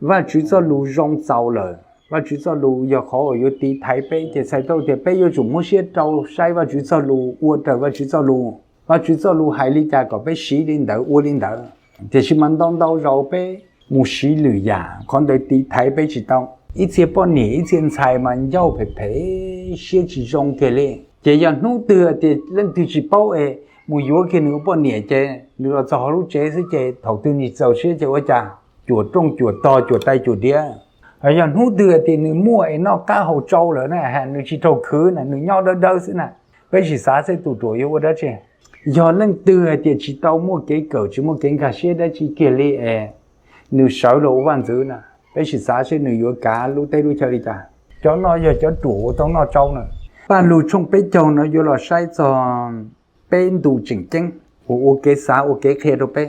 Vajtswv txoj lus zoo txaus lawm. Vajtswv txoj lus yog qhov uas yuav tiv thaiv peb, ces txhais tau tias peb yuav tsum muab siab rau saib Vajtswv txoj lus, ua raws Vajtswv txoj lus. Vajtswv txoj lus hais li cas kom peb siv li ntawd, ua li ntawd. Tiam sis mas ntau ntau zaus peb mus siv lwm yam, qhov ntawd tiv thaiv peb tsis tau. Ib txhia poj niam ib txhia ntxhais mas ncauj phem phem, siab tsis zoo kiag li. Ces yog hnub twg tias leej twg tsis paub es mus yuav kiag nws ua poj niam ces nws los txog hauv lub tsev xwb ces thaum twg nws txaus siab ces ua cas cuam rooj cuam tog cuam tais cuam diav. Yog hnub twg tias nws muaj es noj qab haus tsau lawm na, nws tsis raug khwv na, nws nyob dawb dawb xwb na, peb sim xav seb tus ruam yuav ua dab tsi. Yog leej twg hais tias tsis tau muaj kev kawm, tsis muaj kev nkag siab dab tsi kiag li es nws sawv los ua vaj ntxwv na, peb sim xav seb nws yuav kav lub teb lub chaw li cas. Cov no yog cov ruam uas tau noj tsau na. Paj Lug tshooj peb caug no yuav los saib txog peb ntu tseem ceeb uas ua kev xav ua kev qhia rau peb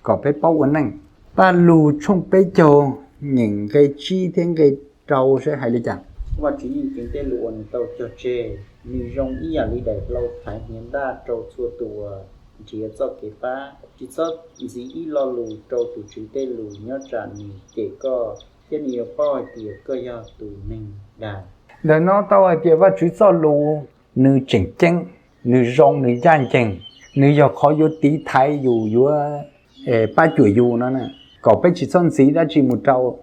kom peb paub ua neej. Paj Lug tshooj peb caug, nyeem nqe tsib thiab nqe rau saib hais li cas. Vajtswv yeej ceev tej lus uas nws tau cog tseg, nws zoo ib yam li daim hlau thaiv hniav ntaj rau txhua tus uas nrhiav txoj kev pab. Tsis txhob ntxiv ib lo lus rau tus Tswv tej lus nyob tsam nws cem koj, thiab nws yuav paub hais tias koj yog tus neeg dag. Ntawm no tau hais tias Vajtswv txoj lus nws tseem ceeb, nws zoo, nws ncaj ncees, nws yog qhov yuav tiv thaiv yus, yuav pab cuam yus no, kom peb tsis txhob ntxiv dab tsi mus rau.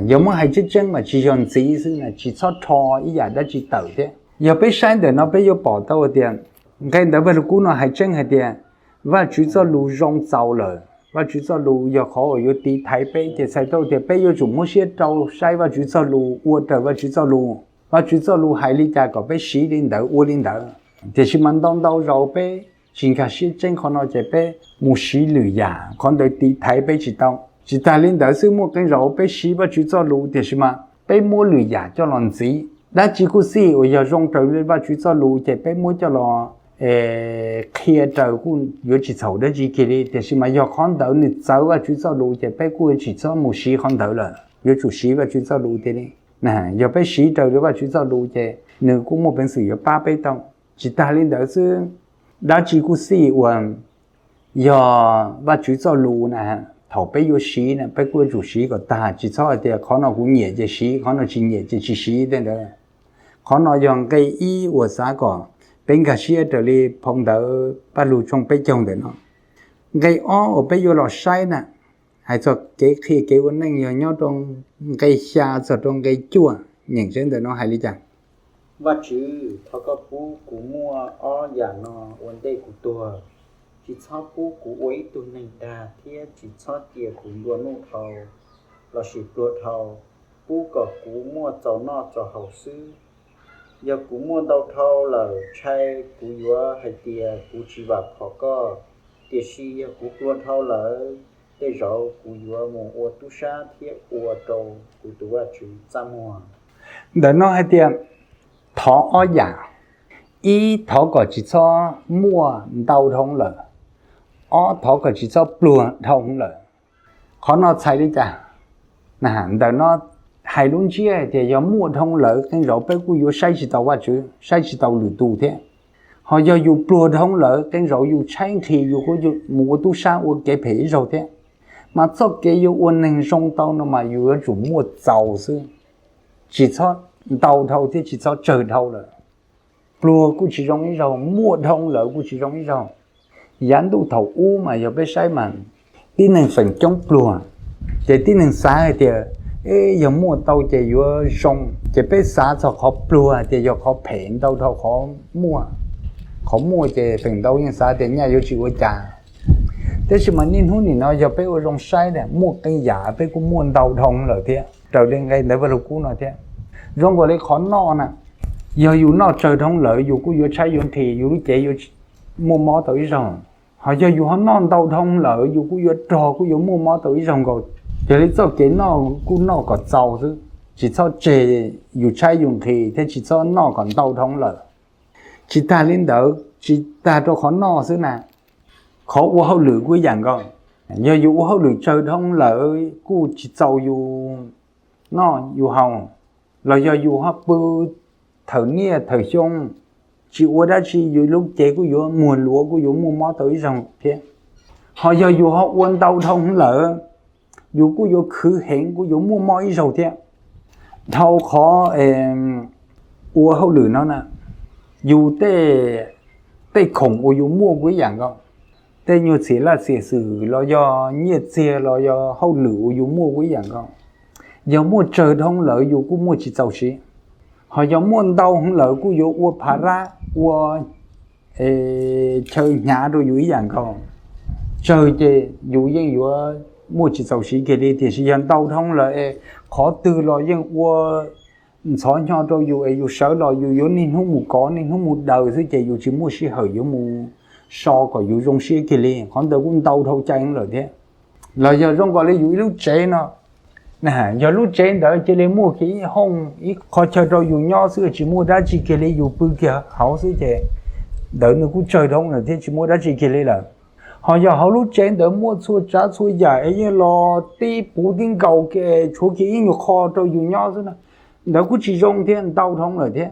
Yog muab hais tseeb tseeb mas tsis yog ntxiv xwb na, tsis txhob rho ib yam dab tsi tawm thiab. Yog peb saib ntawm no peb yuav pom tau tias nqe ntawv Vajluskub no hais tseeb hais tias Vajtswv txoj lus zoo txaus lawm. Vajtswv txoj lus yog qhov uas yuav tiv thaiv peb, ces txhais tau tias peb yuav tsum muab siab rau saib Vajtswv txoj lus, ua raws Vajtswv txoj lus. Vajtswv txoj lus hais li cas kom peb siv li ntawd, ua li ntawd. Tiam sis mas ntau ntau zaus peb tsis nkag siab tseeb qhov no ces peb mus siv lwm yam, qhov ntawd tiv thaiv peb tsis tau. Tsis tas li ntawd xwb, muaj qee zaus peb siv Vajtswv txoj lus tiam sis mas peb muab lwm yam coj los ntxiv. Dab tsi kuj xij uas yog zoo raws li Vajtswv txoj lus ces peb muab coj los qhia raws kuj yuav tsis txhaum dab tsi kiag li, tiam sis mas yog qhov ntawd nws txawv Vajtswv txoj lus ces peb kuj yuav tsis txhob mus siv qhov ntawd lawm, yuav tsum siv Vajtswv txoj lus tiag li. Yog peb siv raws li Vajtswv txoj lus ces nws kuj muaj peev xwm yuav pab peb tau. Tsis tas li ntawd xwb, dab tsi kuj xij uas yog Vajtswv txoj lus na, thaum peb yuav siv na peb kuj yuav tsum siv kom tag, tsis txhob hais tias qhov no kuv nyiam ces siv, qhov no tsis nyiam ces tsis siv tej ntawd. Qhov no yog nqe ib uas xav kom peb nkag siab raws li phau ntawv Paj Lug tshooj peb caug ntawm no. Nqe ob uas peb yuav los saib na, hais txog kev qhia kev ua neej yog nyob rau nqe xya txog rau nqe cuaj, nyeem seb ntawm no hais li cas. Vajtswv, thov koj pub kuv muaj ob yam no ua ntej kuv tuag. Tsis txhob pub kuv ua ib tug neeg dag thiab tsis txhob cia kuv nplua nuj dhau lossis pluag dhau. Pub kom kuv muaj txaus noj txaus haus xwb. Yog kuv muaj ntau dhau lawm, ntshai kuv yuav hais tias kuv tsis vam khom koj. Tiam sis yog kuv pluag dhau lawm, tej zaum kuv yuav mus ua tub sab thiab ua rau kuv tus Vajtswv txaj muag. Ntawm no hais tias thov ob yam. Ib, thov kom tsis txhob muaj ntau dhau lawm. Ob, thov kom tsis txhob pluag dhau lawm. Qhov no txhais li cas? Ntawm no hais lub ntsiab hais tias yog muaj dhau lawm qee zaum peb kuj yuav saib tsis taus Vajtswv, saib tsis taus lwm tus thiab. Ho yog yus pluag dhau lawm qee zaum yus tshaib nqhis yus kuj mus ua tub sab ua kev phem ib zaug thiab. Mas txoj kev yuav ua neeg zoo tau no mas yus yuav tsum muaj txaus xwb, tsis txhob ntau dhau thiab tsis txhob tsawg dhau lawm. Pluag kuj tsis zoo ib zaug, muaj dhau lawm kuj tsis zoo ib zaug. Yav ntuj thaum ub mas yog peb saib mas tib neeg feem coob pluag, ces tib neeg xav hais tias yog muaj tau ces yuav zoo, ces peb xav txog qhov pluag hais tias yog qhov phem ntau dhau qhov muaj. Qhov muaj ces feem ntau yeej xav tias nyaj yuav tsis ua cas. Tiam sis mas niaj hnub nim no yog peb ua zoo saib na, muaj qee yam peb kuj muaj ntau dhau lawm thiab, raws li nqe ntawv Vajluskub no thiab. Zoo nkaus li qhov noj na, yog yus noj tsawg dhau lawm yus kuj yuav tshaib yuav nqhis, yus lub cev yuav muaj mob tau ib zaug. Ho yog yus ho noj ntau dhau lawm yus kuj yuav rog kuj yuav muaj mob tau ib zaug nkaus. Yog li txoj kev noj kuj noj kom txaus xwb, tsis txhob tseg yus tshaib yus nqhis thiab tsis txhob noj kom ntau dhau lawm. Tsis tag li ntawd, tsis tag rau qhov noj xwb na, qhov ua hauj lwm kuj ib yam nkaus. Yog yus ua hauj lwm tsawg dhau lawm kuj tsis txaus yus noj yus haus, los yog yus ho pw thawm niaj thawm xyoo tsis ua dab tsi, yus lub cev kuj yuav muag luav kuj yuav muaj mob tau ib zaug thiab. Ho yog yus ho ua ntau dhau lawm, yus kuj yuav khwv heev, kuj yuav muaj mob ib zaug thiab. Dhau qhov ua hauj lwm no na, yus tej khoom uas yus muaj kuj ib yam nkaus, tej nyuag txiv laj txiv xwm los yog nyiaj txiag los yog hauj lwm uas yus muaj kuj ib yam nkaus. Yog muaj tsawg dhau lawm yus kuj muaj tsis txaus siv. Ho yog muaj ntau heev lawm kuj yuav ua phav rab, ua chaw hnyav rau yus ib yam nkaus. Tsawg ces yus yeej yuav muaj tsis txaus siv kiag li, tiam sis yog ntau dhau lawm es qhov twg los yeej ua ntxhov hnyo rau yus es yus sawv los yus yuav niaj hnub mus kov niaj hnub mus daws xwb ces yus tsis muaj sij hawm yuav mus so kom yus zoo siab kiag li. Qhov ntawd kuj ntau dhau cai lawm thiab. Los yog zoo nkaus li yus ib lub tsev no, yog lub tsev ntawd cia li muaj kiag ib hooj ib qho chaw rau yus nyob xwb, tsis muaj dab tsi kiag li, yus pw kiag hauv xwb ces ntawd nws kuj tsawg dhau lawm thiab, tsis muaj dab tsi kiag li lawm. Ho yog hauv lub tsev ntawd muaj txhua tsav txhua yam es yeej los tib puv tib nkaus, tshuav kiag ib nyuag qho rau yus nyob xwb na, ntawd kuj tsis zoo thiab, ntau dhau lawm thiab.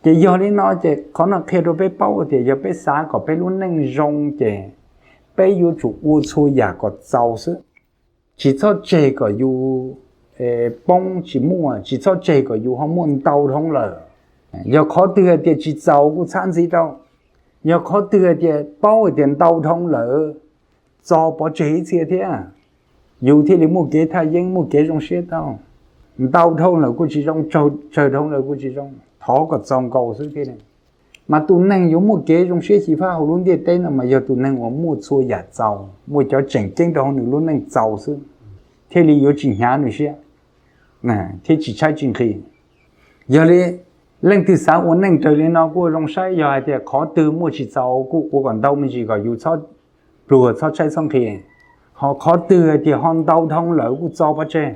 Ces yog li no ces qhov no qhia rau peb paub tias yog peb xav kom peb lub neej zoo ces peb yuav tsum ua txhua yam kom txaus xwb. Tsis txhob tseg kom yus poob tsis muaj, tsis txhob tseg kom yus ho muaj ntau dhau lawm. Yog qhov twg hais tias tsis txaus kuj txhab ntxiv rau. Yog qhov twg hais tias paub hais tias ntau dhau lawm, txo pov tseg ib txhia thiab, yus thiaj li muaj kev thaj yeeb, muaj kev zoo siab tau. Ntau dhau lawm kuj tsis zoo, tsawg dhau lawm kuj tsis zoo, thov kom txaus nkaus xwb thiaj li. Mas tus neeg yuav muaj kev zoo siab xyiv fab hauv lub ntiaj teb no mas yog tus neeg uas muaj txhua yam txaus, muaj cov tseem ceeb rau hauv nws lub neej txaus xwb, thiaj li yuav tsis hnyav nws siab thiab tsis tshaib tsis nqhis. Yog li leej twg xav ua neej raws li no kuj zoo saib, yog hais tias qhov twg muaj tsis txaus kuj ua kom ntau me ntsis kom yus txhob pluag txhob tshaib txhob nqhis. Ho qhov twg hais tias ho ntau dhau lawm kuj txo pov tseg,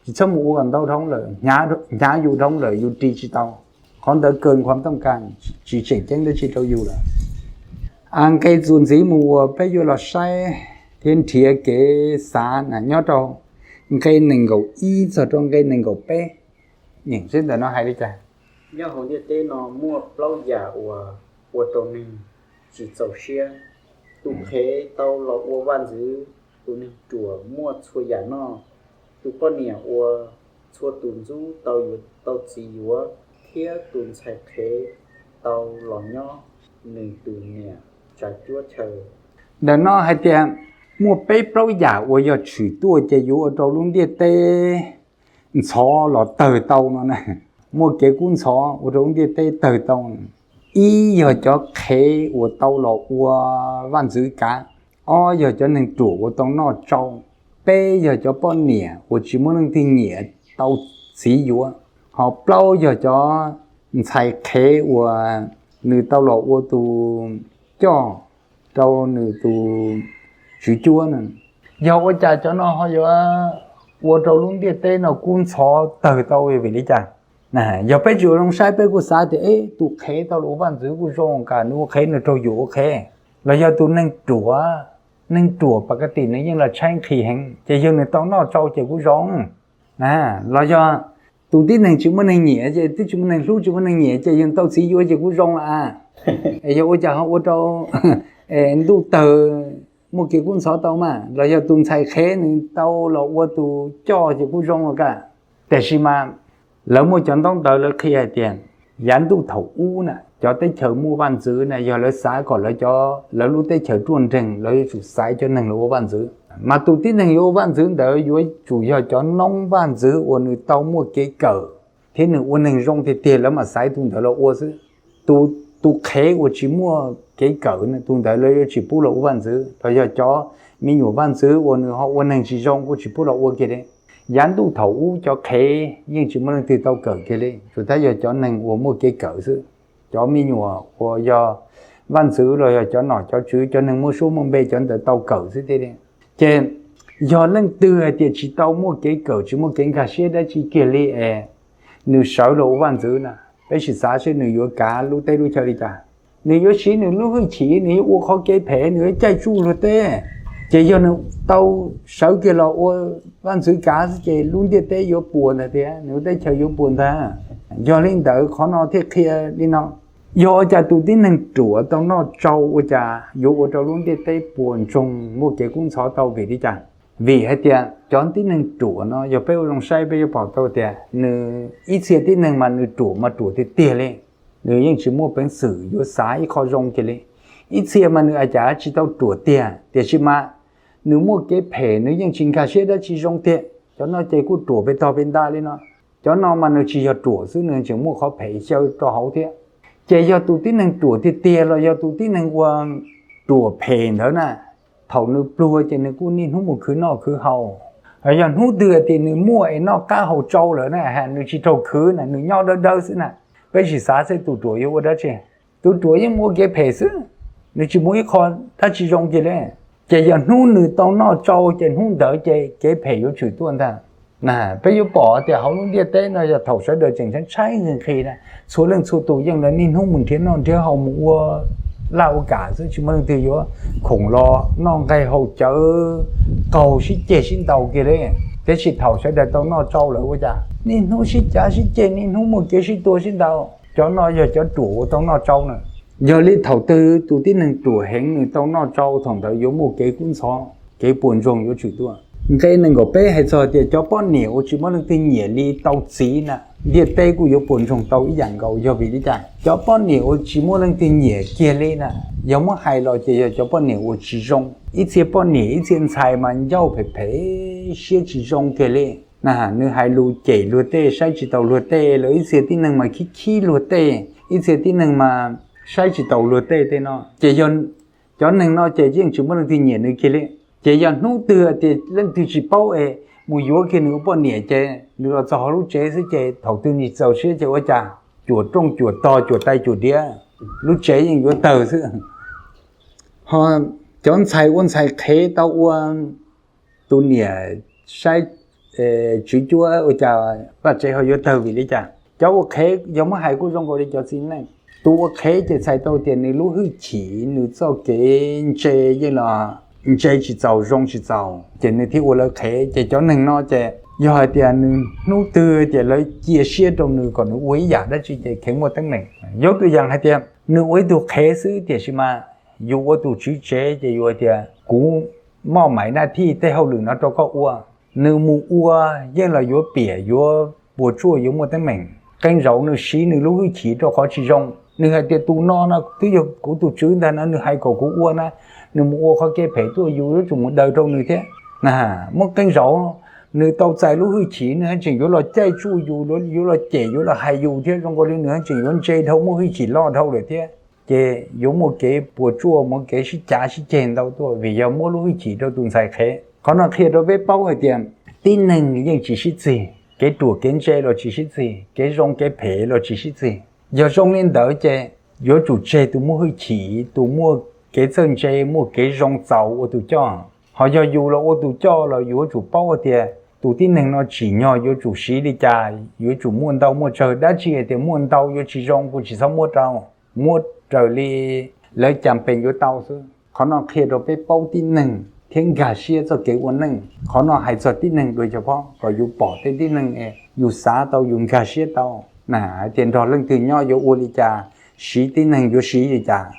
tsis txhob mus ua kom ntau dhau lawm, hnyav yus dhau lawm yus ris tsis tau. Qhov ntawd kaw nqhuam tooj kas, tsis tseem ceeb dab tsi rau yus lawm. Nqe txuas ntxiv mus uas peb yuav los saib thiab nrhiav kev xav na nyob rau nqe nees nkaum ib txog rau nqe nees nkaum peb. Nyeem seb ntawm no hais li cas. Nyob hauv ntiaj teb no muaj plaub yam uas ua rau neeg tsis txaus siab. Tus qhev tau los ua vaj ntxwv, tus neeg ruam muaj txhua yam noj, tus poj niam ua txhua tus ntxub tau yuav tau txiv yuav, thiab tus ntxhais qhev tau los nyob nws tus niam tsav cuab chaw. Ntawm no hais tias muaj peb plaub yam uas yog tshwm tuaj ces yuav ua rau lub ntiaj teb ntxhov los tawg tau no na. Muaj kev kub ntxhov ua rau lub ntiaj teb tawg tau. Ib yog cov qhev uas tau los ua vaj ntxwv kav, ob yog cov neeg ruam uas tau noj tsau, peb yog cov poj niam uas tsis muaj leej twg nyiam tau txiv yuav, ho plaub yog cov ntxhais qhev uas nws tau los ua tus coj rau nws tus tswv cuab na. Yog ua cas cov no ho yuav ua rau lub ntiaj teb no kub ntxhov tawg tau vim li cas? Yog peb tsis ua zoo saib peb kuj xav tias tus qhev tau los ua vaj ntxwv kuj zoo, kam nws ua qhev nws raug yuam ua qhev. Los yog tus neeg ruam, neeg ruam pas ka tim nws yeej los tshaib nqhis heev ces yog nws tau noj tsau ces kuj zoo. Los yog tus tib neeg tsis muaj neeg nyiam ces twb tsis muaj neeg hlub tsis muaj neeg nyiam ces yog tau txiv yuav ces kuj zoo lawm. Yog ua cas ho ua rau ntuj tawg muaj kev kub ntxhov tau mas, los yog tus ntxhais qhev nws tau los ua tus coj ces kuj zoo los kaj. Tiam sis mas lawv muaj cov ntaub ntawv lawv qhia hais tias yav ntuj thaum ub na cov teb chaws muaj vaj ntxwv na yog lawv xav kom lawv cov lawv lub teb chaws ruaj nreeg lawv yuav tsum xaiv cov neeg los ua vaj ntxwv. Mas tus tib neeg yuav ua vaj ntxwv ntawd yuav tsum yog cov noob vaj ntxwv uas nws tau muaj kev kawm thiab nws ua neeg zoo tiag tiag lawv mam xaiv tus ntawd los ua xwb. Tus, tus qhev uas tsis muaj kev kawm tus ntawd lawv yuav tsis pub los ua vaj ntxwv, los yog cov me nyuam vaj ntxwv uas nws ho ua neeg tsis zoo kuj tsis pub los ua kiag li. Yav ntuj thaum ub cov qhev yeej tsis muaj leej twg tau kawm kiag li, tsuas tab yog cov neeg uas muaj kev kawm xwb. Cov me nyuam uas yog vaj ntxwv los yog cov nom cov tswv cov neeg muaj suab muaj npe cov ntawd tau kawm xwb thiaj li. Ces yog leej twg hais tias tsis tau muaj kev kawm tsis muaj kev nkag siab dab tsi kiag li es nws sawv los ua vaj ntxwv na, peb sim xav seb nws yuav kav lub teb lub chaw li cas. Nws yuav siv nws lub hwj chim, nws yuav ua qhov kev phem, nws yuav caij tsuj luag teb. Ces yog nws tau sawv kiag los ua vaj ntxwv kav xwb ces lub ntiaj teb yuav puas ntag tiag, nws lub teb chaws yuav puas ntag. Yog li ntawd qhov no thiaj qhia li no. Yog ua cas tus tib neeg ruam tau noj tsau ua cas yuav ua rau lub ntiaj teb puas ntsoog muaj kev kub ntxhov tau vim li cas? Vim hais tias cov tib neeg ruam no yog peb ua zoo saib peb yuav pom tau tias nws ib txhia tib neeg mas nws ruam mas ruam tiag tiag li, nws yeej tsis muaj peev xwm yuav xav ib qho zoo kiag li. Ib txhia mas nws a cas tsis tau ruam tiag tiam sis mas nws muaj kev phem nws yeej tsis nkag siab dab tsi zoo tiag. Cov no ces kuj ruam pes tog pes nta li no. Cov no mas nws tsis yog ruam xwb, nws tseem muaj qhov phem xyaw rau hauv thiab. Ces yog tus tib neeg ruam tiag tiag los yog tus tib neeg ua ruam phem ntawd na, thaum nws pluag ces nws kuj niaj hnub mus khwv noj khwv haus. Yog hnub twg tias nws muaj es noj qab haus tsau lawm na, nws tsis raug khwv na, nws nyob dawb dawb xwb na, peb sim xav seb tus ruam yuav ua dab tsi? Tus ruam yeej mus ua kev phem xwb, nws tsis muaj ib qho dab tsi zoo kiag li. Ces yog hnub nws tau noj tsau ces hnub ntawd ces kev phem yuav tshwm tuaj ntag. Peb yuav pom tias hauv lub ntiaj teb no yog thaum sawv daws tseem tshaib tshaib nqhis nqhis na, txhua leej txhua tus yeej los niaj hnub mus nrhiav noj nrhiav haus mus ua laj ua kam xwb, tsis muaj leej twg yuav khoom los noj nqaij haus cawv qaug sib ceg sib ntaus kiag li. Tiam sis thaum sawv daws tau noj tsau lawm ua cas niaj hnub sib cav sib ceg, niaj hnub muaj kev sib tua sib ntaus. Cov no yog cov ruam uas tau noj tsau na. Yog li thaum twg tus tib neeg ruam heev nws tau noj tsau, thaum ntawd yuav muaj kev kub ntxhov, kev puas ntsoog yuav tshwm tuaj. Nqe nees nkaum peb hais txog tias cov poj niam uas tsis muaj leej twg nyiam li tau txiv na, ntiaj teb kuj yuav puas ntsoog tau ib yam nkaus. Yog vim li cas? Cov poj niam uas tsis muaj leej twg nyiam kiag li na, yog muab hais los ces yog cov poj niam uas tsis zoo. Ib txhia poj niam ib txhia ntxhais mas ncauj phem phem, siab tsis zoo kiag li. Na, nws hais lus cem luag tej, saib tsis taus luag tej, los ib txhia tib neeg mas khib khib luag tej, ib txhia tib neeg mas saib tsis taus luag tej tej no. Ces yog cov neeg no ces yeej tsis muaj leej twg nyiam nws kiag li. Ces yog hnub twg tias leej twg tsis paub es mus yuav kiag nws ua poj niam ces nws los txog hauv lub tsev xwb ces thaum twg nws txaus siab ces ua cas cuam rooj cuam tog cuam tais cuam diav, lub tsev yeej yuav tawg xwb. Ho cov ntxhais ua ntxhais qhev tau ua tus niam saib tswv cuab ua cas vaj tsev ho yuav tawg vim li cas? Cov ua qhev yog muab hais kuj zoo nkaus li cov txiv neej. Tus ua qhev ces txhais tau tias nws lub hwj chim, nws txoj kev ntse yeej los ntse tsis txaus, zoo tsis txaus, ces nws thiaj ua lawv qhev. Ces cov neeg no ces yog hais tias nws hnub twg tias lawv cia siab rau nws kom nws ua ib yam dab tsi ces kheev muaj teeb meem. Yog tus yam hais tias nws ua ib tug qhev xwb tiam sis mas yus ua tus tswv tsev ces yus hais tias kuv moj maiv naj thij tej hauj lwm no rau koj ua, nws mus ua yeej los yuav piam yuav puas tsuaj yuav muaj teeb meem. Qee zaum nws siv nws lub hwj chim rau qhov tsis zoo, nws hais tias tus no no twb yog kuv tus tswv ntag no, nws hais kom kuv ua na, nws mus ua qhov kev phem tuaj yus yuav tsum mus daws rau nws thiab. Muaj qee zaum nws tau txais lub hwj chim nws haj tseem yuav los caij tsuj yus, yuav los cem, yuav los hais yus thiab, zoo nkaus li nws haj tseem yuav ntse dhau, muaj hwj chim loj dhau lawm thiab. Ces yuav muaj kev puas tsuaj, muaj kev sib cav sib ceg ntau tuaj vim yog muab lub hwj chim rau tus ntxhais qhev. Qhov no qhia rau peb paub hais tias tib neeg yeej tsis sib txig, kev ruam kev ntse los tsis sib txig, kev zoo kev phem los tsis sib txig. Yog zoo li ntawd ces yuav tsum tseg tus muaj hwj chim, tus muaj kev txawj ntse, muaj kev zoo txaus ua tus coj. Ho yog yus los ua tus coj los yuav tsum paub tias tus tib neeg no tsim nyog yuav tsum siv li cas, yuav tsum muaj ntau muaj tsawg, dab tsi hais tias muaj ntau yuav tsis zoo kuj tsis txhob muab rau, muab raws li lawv cas pees yuav tau xwb. Qhov no qhia rau peb paub tib neeg thiab nkag siab txoj kev ua neej. Qhov no hais txog tib neeg dua cov phob kom yus pom tej tib neeg yus xav tau yus nkag siab tau na, hais tias nrog leej twg nyob yuav ua li cas, siv tib neeg yuav siv li cas.